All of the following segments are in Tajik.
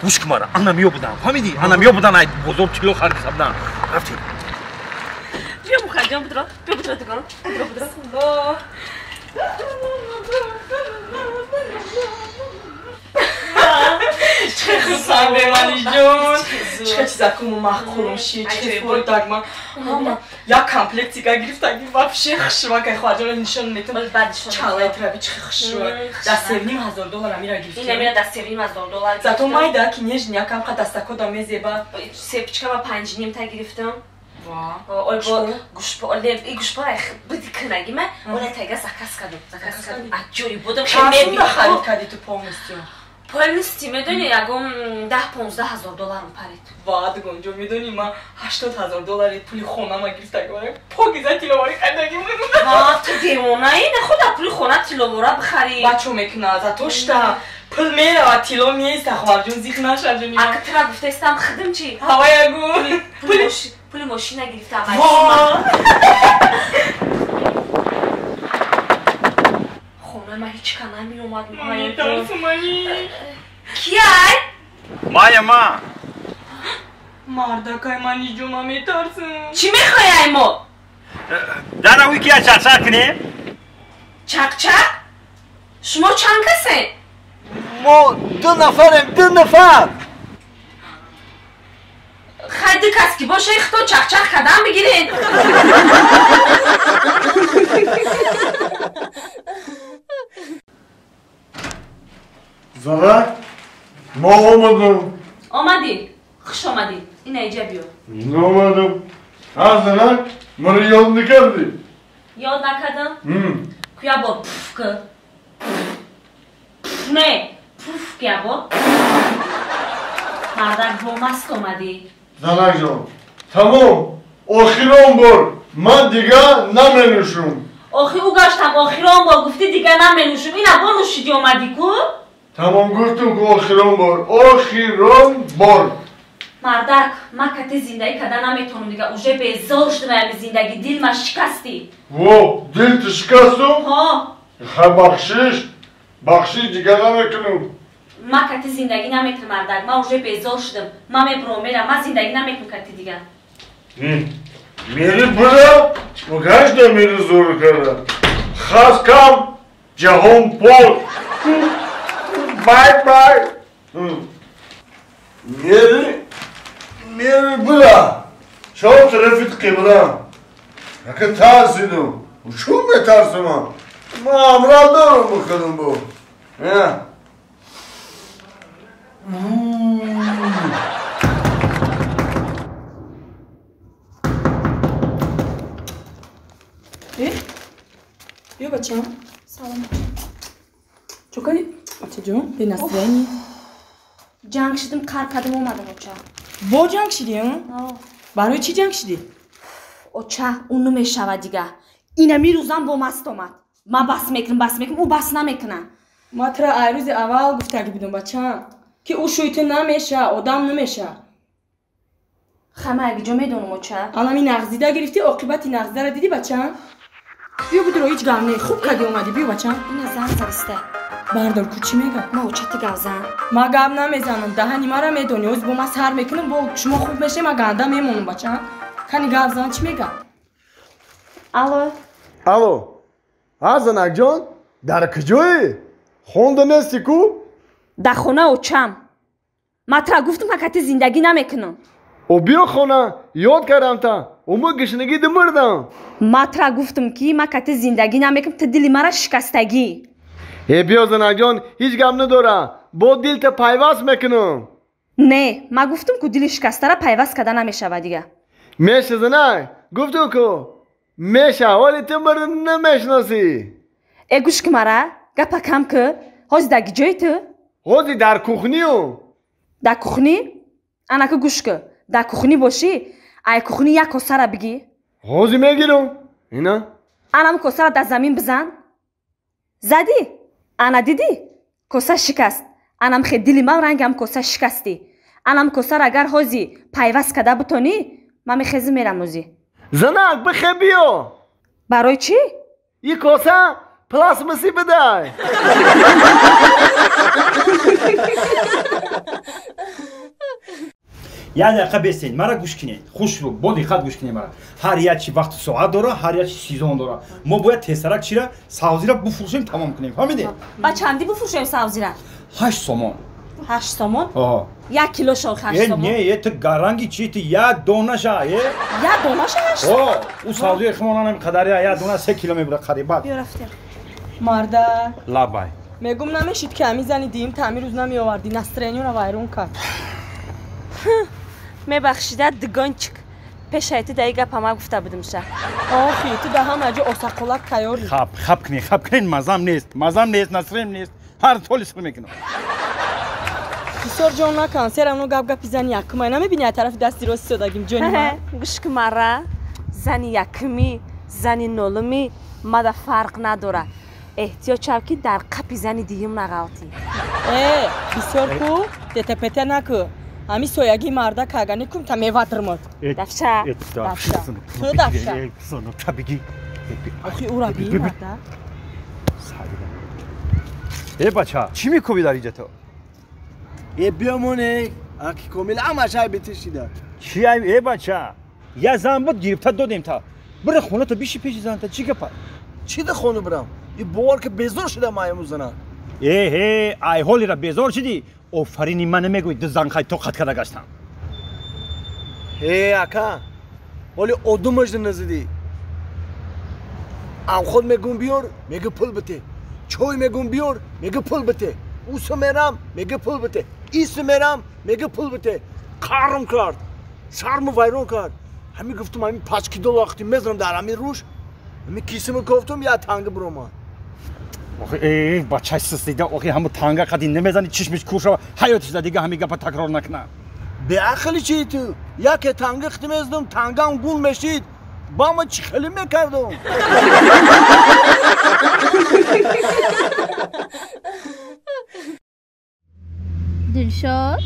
Гӯш кун мара, ана меёбудам, фаҳмидӣ? Ана меёбудан, ай бозор тилло харида будан. Рафтем. Биё мухайҷон, будро, биё будро дукон. Будро, будро. Чӣ хурсанде манижон, чӣ чизакуму маъқулум ши, чӣ фурдак ман ҳама як комплектика гирифтаги вообще хушрӯакай хоҳарҷонро нишон метам. Чалай траби чӣ хушрӯа. Да 3,5 ҳазор доллар амира гирифтем. Ин амира да 3,5 ҳазор доллар. Зато майда ки нежный якам қа дастакода мезеба. Цепочка ма 5,5 та гирифтам. Ой, бо гӯшпо, и гӯшпора биди кинаги ма, ола тайга заказ кардам, заказ кардам. Аҷоиб будам. Чанд харид кардӣ ту полностью? Полностью, медони, ягон 10-15 ҳазор долларам парид. Ва, дугонҷо, медони, ман 80 ҳазор доллари пули хонама гирифтаги, покиза тилловори харидаги. Ва, ту девонаи, нахуда пули хона тилловора бихарӣ? Бачо мекуна, зато шта пул мерава, тилло меиста. Хоҳарҷон, зиқ наша, ҷони. Ака тра гуфтаистам, хидим чи? Ҳаваягу. Пули мошина гирифтам. Хона ма ҳеч ка намеомад. Кияй? Мая, ма. Мардакай, маниҷо, ма метарсам. Чӣ мехоҳӣ ай мо? Дарави кия, чақчақ кунем? Чақчақ? Шумо чанд касед? Мо ду нафарем, ду нафар. Хай, ду кас ки боша, ихто чақчақ кардан бигиред. Занак, ма омадам. Омадӣ, хуш омадӣ, ина иҷа биё. Омадам. Ҳа, занак, маро ёд накардӣ? Ёд накардам? Куя бор пуф ки. Не, пуф кия бор. Мардак, бо маст омадӣ. Занакҷон, тамом, охирон бор, ман дигар наменӯшум. Охи, ӯ гаштам, охирон бор гуфтӣ, дигар наменӯшум, ина бо нӯшидӣ омадӣ ку. Тамом, гуфтум ку, охирон бор, охирон бор. Мардак, ман кате зиндагӣ карда наметавонам дига, уже безор шудам ами зиндагӣ, дилма шикастӣ. Во, дилти шикастум? Ҳо. Ха, бахшиш, бахшиш, дигар намекунам. Ман кате зиндагӣ наметавонам, мардак, ман уже безор шудам, ман мебурам, мерам, ман зиндагӣ наметавонам кати дига. Мери буда, конечно, мери зур карда. Хас кам, ҷаҳон пок. Бай бай. Мери, мери буда. Чор тарафит қиблам. Ака тарсидум. Чун метарсам? Ман амра дорам бихӯрам бо. Я. Биё, бачам. Салом. Чо кардӣ, бачаҷон, бе настроение? Ҷанг шидим, қар кардим, омадам, оча. Бо ҷанг шидӣ? Барои чӣ ҷанг шидӣ? Оча, ӯ намешавад дига, инами рӯзам бо маст омад. Ман бас мекунам, бас мекунам, ӯ бас намекуна. Ма тура ай рӯзи аввал гуфтагӣ будам, бачам, ки ӯ шӯи ту намеша, одам намеша. Хама ягиҷо медонам, оча. Алами нағзида гирифтӣ, оқибати нағзидара дидӣ, бачам. Биё, будро, ҳеҷ гап не, хуб кардӣ омадӣ, биё, бачам. Ина занг зариста. Бардор ку, чӣ мега? Ма, оча, ту гап зан. Ма гап намезанам, даҳани мара медонӣ, оз бо ма сар мекунам, бо шумо хуб мешем, ма ганда мемонам, бачам. Кани, гап зан, чӣ мега? Алло. Алло. Ҳа, занакҷон, дар куҷоӣ? Хонда нестӣ ку? Дар хона, очам. Ма тура гуфтам, ка кати зиндагӣ намекунам. О, биё хона, ёд кардам та. О, ма гишнагӣ димурдам. Ма тура гуфтам, ки ма кати зиндагӣ намекунам, ту дили мара шикастагӣ. Э, биё, занакҷон, ҳеҷ гап надора, бо дилта пайваст мекунам. Не, ма гуфтам ку, дили шикастара пайваст карда намешавад дига. Меша, занак, гуфтам ку, меша, вале ту маро намешиносӣ. Э, гӯш ки мара, гапа кам ки, ҳозир дар ҷои ту? Ҳозир дар кухнию. Дар кухнӣ? Анака, гӯш ки, дар кухнӣ бошӣ, ай кухнӣ як косара бигӣ. Ҳозир мегирам, ина. Анам косара дар замин бизан. Задӣ? Ана, дидӣ, коса шикаст. Анам хе дили ман рангам коса шикастӣ. Анам косара агар ҳозир пайваст карда бутонӣ, ман мехезим, мерам озӣ. Занак, бихе, биё. Барои чӣ? И коса пластмасси бидай. Як дақиқа бестен, мара гӯш кунед. Хушрӯ, бо диққат гӯш кунед мара. Ҳар як чи вақту соат дора, ҳар як чи сезон дора. Мо бояд тезтарак чира савзира буфурӯшем, тамом кунем. Фаҳмидед? Ба чандӣ буфурӯшем савзира? 8 сомон. 8 сомон? Оҳ. 1 кило шо 8 сомон. Не, е ту гаранги чи ту як донаша, е? Як донаша 8 сомон? О, ӯ савзии химонам қадари як дона 3 кило мебурад қариб. Биё рафтем. Марда. Лабай. Мегум намешид ки ҳамин зани диим таъмир рӯз намеовардӣ, настроениёро вайрон кард. Мебахшида дугончик. Пешаи ту дар гап ҳама гуфта будимша. Охи, ту дар ҳама ҷо осаққолак тайёрӣ. Хап, хап кунед, хап кунед, мазам нест, настроениям нест. Ҳар толи сир мекунам. Бисёр ҷон накан, серамно гап гапи зани якумай. Намебини аз тарафи дасти рост истодагим ҷони ман? Гӯш ки мара, зани якумӣ, зани нолумӣ мада фарқ надорад. Эҳтиёт шав ки дар қапи зани диюм нағалтӣ. Э, бисёр ку, ДТПТ накӯ. Ҳамин соягии марда кагани кум та мева дирмод. Дафша, дафша. Ту дафша. Охи ӯра бии марда. Э бача, чӣ мекӯбӣ дар инҷа ту? Э биёмоне, аки комил ҳамаш ай битишида. Чӣ ай э бача? Я зан буд гирифта додем та. Бира хона та биши пеши зан та чӣ гапа? Чӣ да хона бирам? И бовар ки безор шудам ай зана. Э ҳе, ай ҳолира безор шудӣ? Офарини ман намегӯӣ ду зан хай тоқат карда гаштам. Э ака, ҳоли одумаш назидӣ. Ам худ мегум биёр, мега пул бите. Чой мегум биёр, мега пул бите. Усу мерам, мега пул бите. Ису мерам, мега пул бите. Қарм кард, шарму вайрон кард. Ҳамин гуфтум ҳамин пачки доллар вақти мезанам дар ҳамин рӯш, ҳамин кисиму кофтум я танга биромад. Охи э бачаи сустида, охи ҳаму танга қади намезани чишмиш кур шава, ҳаётиш да дига ҳамин гапа такрор накуна. Беақли чи ту? Яке танга қити мезадум, тангам гул мешид. Ба ма чӣ хеле мекардум? Дилшод,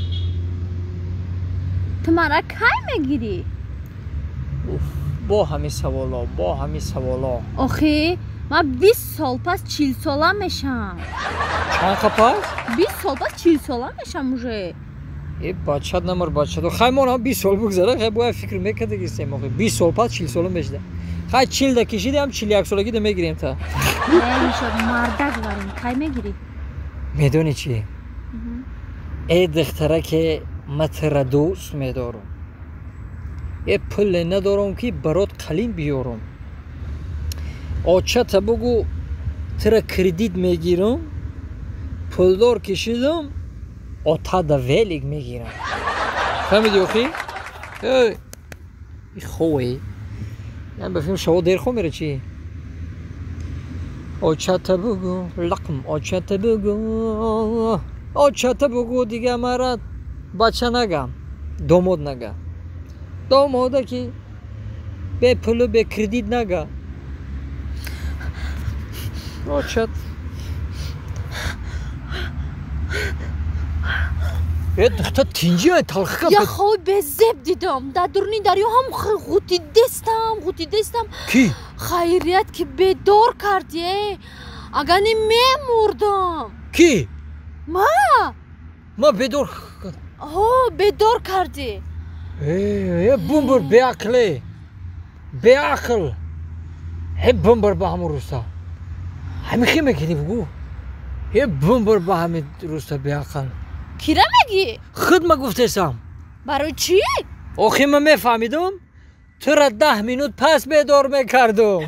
ту мара кай мегирӣ? Уф, бо ҳамин саволо, бо ҳамин саволо. Охи, ман 20 сол пас 40 сола мешам. Чанд қа пас? 20 сол пас 40 сола мешам уже. Э, бачат намар бачат. Хай мо ҳам 20 сол бугзара, хай бояд фикр мекардагистем охи. 20 сол пас 40 сола мешида. Хай 40 да кишидам, 41 солагӣ да мегирем та. Не, Дилшод, мардак варин, кай мегирӣ? Медонӣ чӣ? Э духтараке ма тира дӯст медорам. Э пуле надорам ки барот қалим биёрам. Очата бугу тира кредит мегирам, пулдор кишидам, отада велик мегирам. Фаҳмидӣ охи? Э, хове. Ман ба филм шаво дер хо мера чӣ? Очата бугу, лақм, очата бугу. Очата бугу дига мара бача нагам, домод нага. Домода ки бе пулу бе кредит нага. Очат. Э духта тинҷи ай талхика. Я хоби безеб дидам. Дар дурни дарё ҳам ғутидестам, ғутидестам. Ки? Хайрият ки бедор кардӣ, э. Агар не мемурдам. Ки? Ма? Ма бедор. Ҳо, бедор кардӣ. Э, бумбур беақле. Беақл. Э бумбур ба ҳамун руста. Ҳамин хи мекунӣ бугу? Э бумбур ба ҳамин руста беақл. Кира мегӣ? Худ ма гуфтесам. Барои чӣ? Охи ма мефаҳмидум, тура 10 минут пас бедор мекардум.